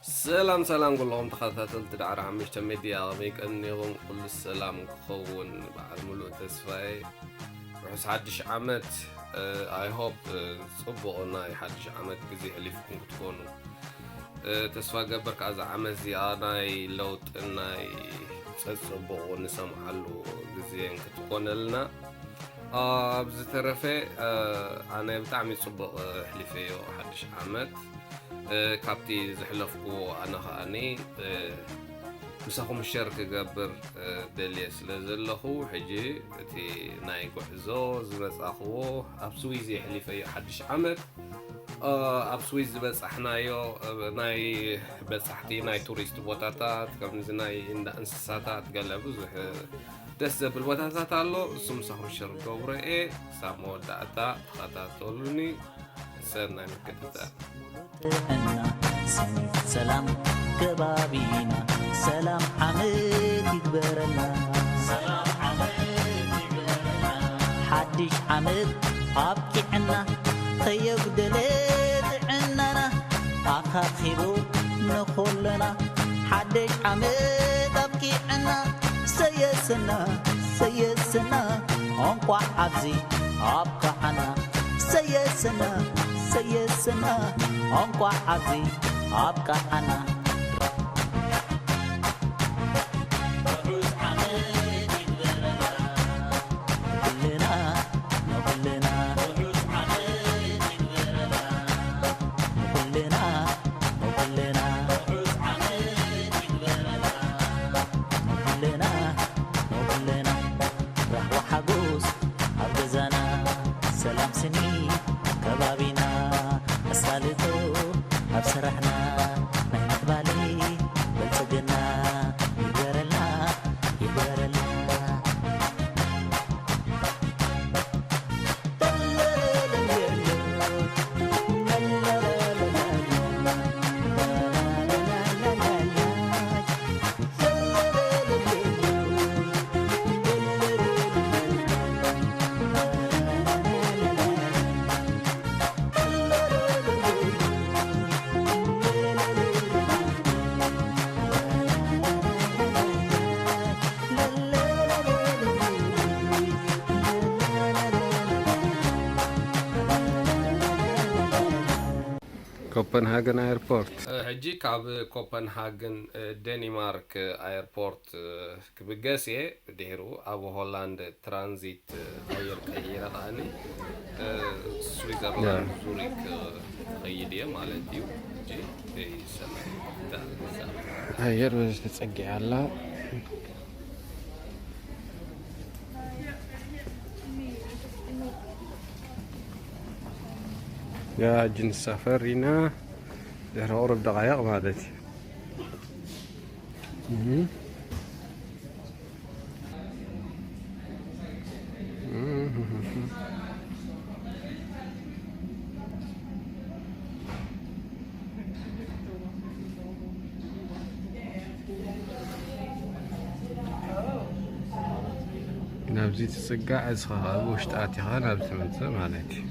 ሰላም ሰላም ኩሎም ተኸታተልቲ ዳዕሮ ሓሙሽተ ሜድያ፣ ከመይ ቀኒኹም? ኩሉ ሰላም ክኸውን በዓል ሙሉእ ተስፋዬ። ርሑስ ሓድሽ ዓመት። I hope ጽቡቕ ናይ ሓድሽ ዓመት ግዜ ሕሊፍኩም ክትኮኑ ተስፋ ገብር። ከኣ እዛ ዓመት እዚኣ ናይ ለውጥን ናይ ጸጽቡቑ ንሰምዓሉ ግዜን ክትኮነልና። ኣብ ዝተረፈ ኣነ ብጣዕሚ ጽቡቕ ኣሕሊፈዮ ሓድሽ ዓመት። ካብቲ ዘሕለፍኩዎ ኣነ ከኣኒ ምሳኹም ሸር ክገብር ደልየ ስለ ዘለኹ፣ ሕጂ እቲ ናይ ጉዕዞ ዝመጻኽዎ ኣብ ስዊዝ የሕሊፈዮ ሓድሽ ዓመት። ኣብ ስዊዝ ዝበጻሕናዮ ናይ በጻሕቲ ናይ ቱሪስት ቦታታት፣ ከምዚ ናይ እንዳ እንስሳታት፣ ገለ ብዙሕ ደስ ዘብል ቦታታት ኣሎ። እሱ ምሳኹም ሸር ገብሮ እየ። ክሳብ መወዳእታ ተኸታተሉኒ። ሰናይ ምክትታል። ጥዕና፣ ስኒ፣ ሰላም ከባቢና፣ ሰላም ዓመት ይግበረልና። ሓድሽ ዓመት ኣብቂዕና፣ ከየጉደለ ጥዕናና ኣኻኺቡ ንኹልና። ሓድሽ ዓመት ኣብቂዕና፣ ሰየሰና፣ ሰየሰና፣ እንቋዕ ኣብዚ ኣብቃዓና። ሰየሰና፣ ሰየሰና፣ እንቋዕ ኣብዚ ኣብቃዓና። ርሑስ ዓመት ይግበረልና። ንኹልና፣ ንኹልና። ርሑስ ዓመት ይግበረልና። ንኹልና፣ ንኹልና። ርሑስ ዓመት ይግበረልና። ንኹልና፣ ንኹልና። ራህዋ ሓጎስ ኣብ ገዛና፣ ሰላም ስኒ ከባቢና፣ ኣሳልጦ ኣብ ስራሕና፣ ናይ ምዕባለ ብልጽግና ይግበረልና፣ ይግበረልና። ኮፐንሃገን ኣየርፖርት። ሕጂ ካብ ኮፐንሃገን ደኒማርክ ኣየርፖርት ክብገስ እየ። ድሒሩ ኣብ ሆላንድ ትራንዚት ኣየር ቀይረ ከኣኒ ስዊዘርላንድ ዙሪክ ክኸይድ እየ ማለት እዩ። ሕጂ ይሰማዕ። ኣየር በዚ ተጸጊዓ ኣላ። ያ ሕጂ ንሳፈር ኢና ድሕሪ ቁሩብ ደቓይቕ ማለት እዩ። እህ። ናብዚ ትጽጋዕ፣ እዚ ኸኣ ኣብ ውሽጢ ኣቲኻ ናብዚ ትመጽእ ማለት እዩ።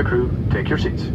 Crew, take your seats.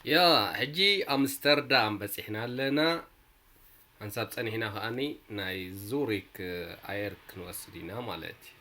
ያ፣ ሕጂ ኣምስተርዳም በጺሕና ኣለና። ሓንሳብ ጸኒሕና ከኣኒ ናይ ዙሪክ ኣየር ክንወስድ ኢና ማለት እዩ።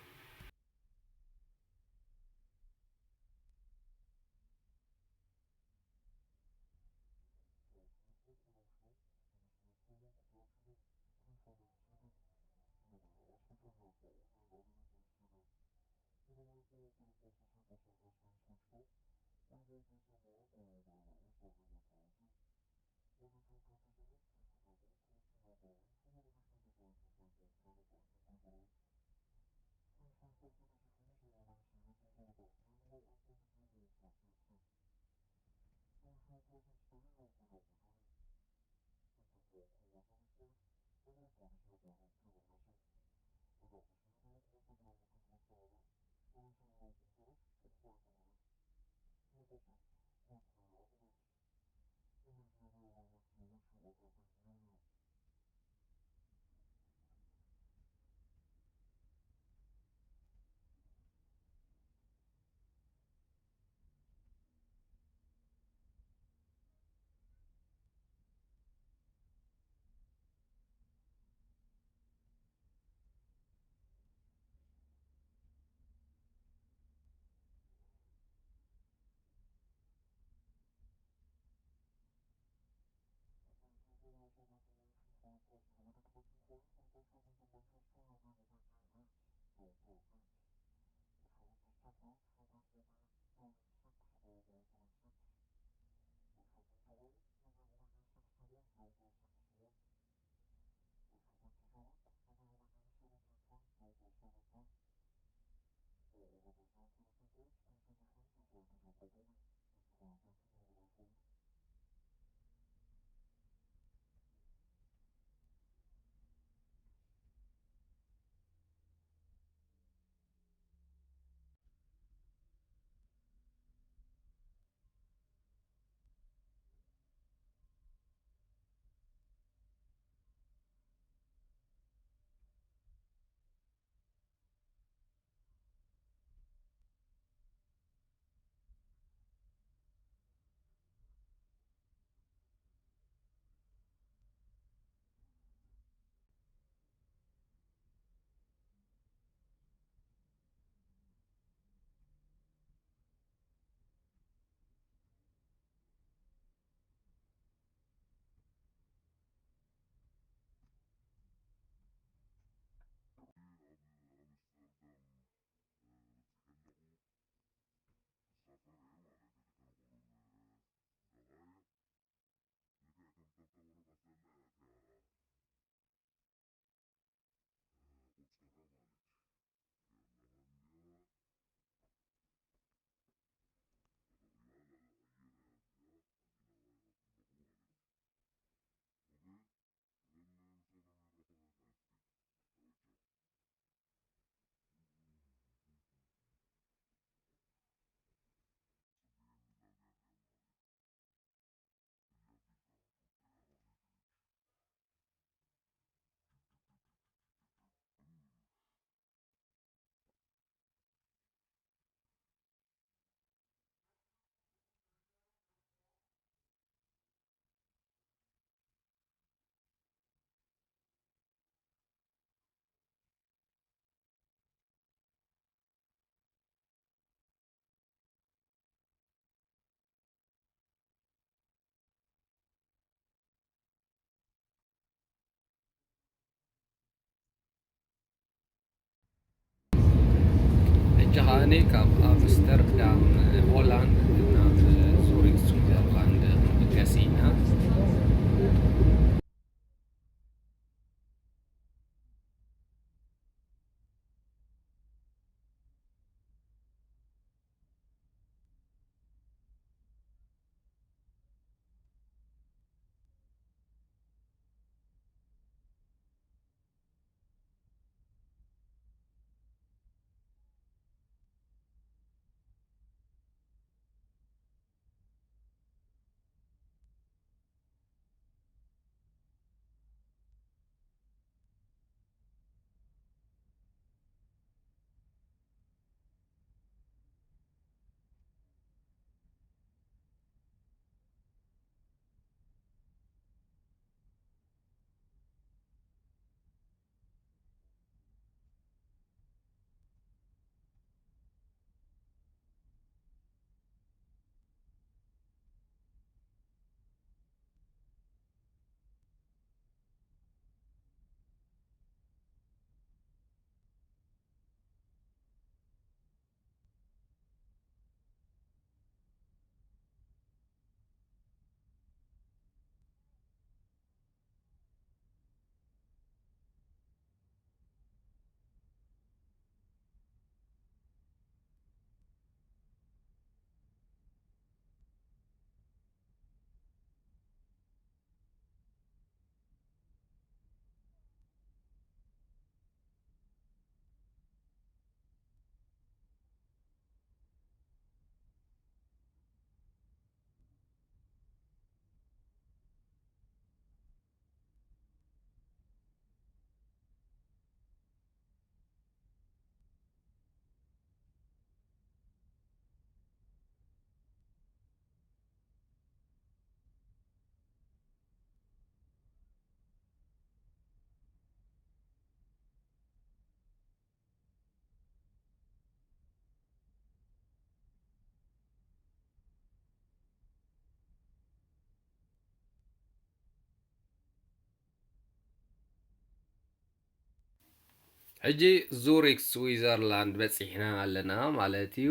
ኣብ ኣምስተርዳም በፂሐ ኣለኹ። ክሳፈር እየ ማለት እዩ። ከም ቁሩብ ገባ እየ። ልክዕ ከም ተብታ ወረቐት ዘላ እያ እቲኣ ቆፂራ ማለት እዩ። እቲኣ ኣለኻ እንዲኣ ጠቕላላ ዝቕይር እያ እዚኣ። ሕጂ ናባይ ይኣቱ ኣለኹ ማለት እዩ። ኦኬ። እዘን ምሳና መራኸቢ ኣካል እስኪ ተወጃ። ሕጂ ከኣኒ ካብ ኣምስተርዳም ሆላንድ ናብ ዙሪክ ስዊዘርላንድ ክንብገስ ኢና። ሕጂ ዙሪክ ስዊዘርላንድ በጺሕና ኣለና ማለት እዩ።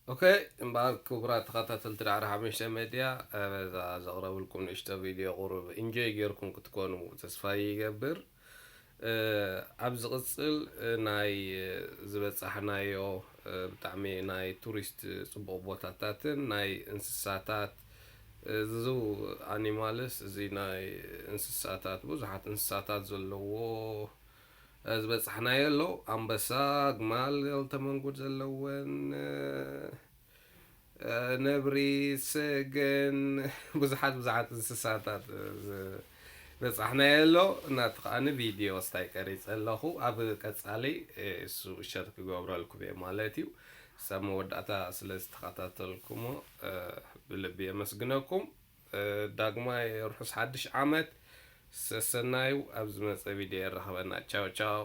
ኦኬ፣ እምበኣር ክቡራት ተኸታተልቲ ዳዕሮ ሓሙሽተ ሜድያ፣ በዛ ዘቕረብልኩም ንእሽቶ ቪድዮ ቁሩብ ኢንጆይ ጌርኩም ክትኮኑ ተስፋ ይገብር። ኣብ ዝቕጽል ናይ ዝበጻሕናዮ ብጣዕሚ ናይ ቱሪስት ጽቡቕ ቦታታትን ናይ እንስሳታት፣ ዙ ኣኒማልስ፣ እዚ ናይ እንስሳታት፣ ብዙሓት እንስሳታት ዘለዎ ዝበጻሕናዮ ኣሎ። ኣንበሳ፣ ኣግማል፣ ክልተ መንጉድ ዘለወን፣ ነብሪ፣ ሰገን፣ ብዙሓት ብዙሓት እንስሳታት ዝበጻሕናዮ ኣሎ። ናቲ ከኣኒ ቪድዮ ስታይ ቀሪጸ ኣለኹ። ኣብ ቀጻሊ እሱ ሸር ክገብረልኩም እየ ማለት እዩ። ሳብ መወዳእታ ስለ ዝተኸታተልኩሞ ብልቢ የመስግነኩም። ዳግማይ ርሑስ ሓድሽ ዓመት። ሰሰናዩ። ኣብ ዝመጸ ቪድዮ የራኽበና። ቻው ቻው።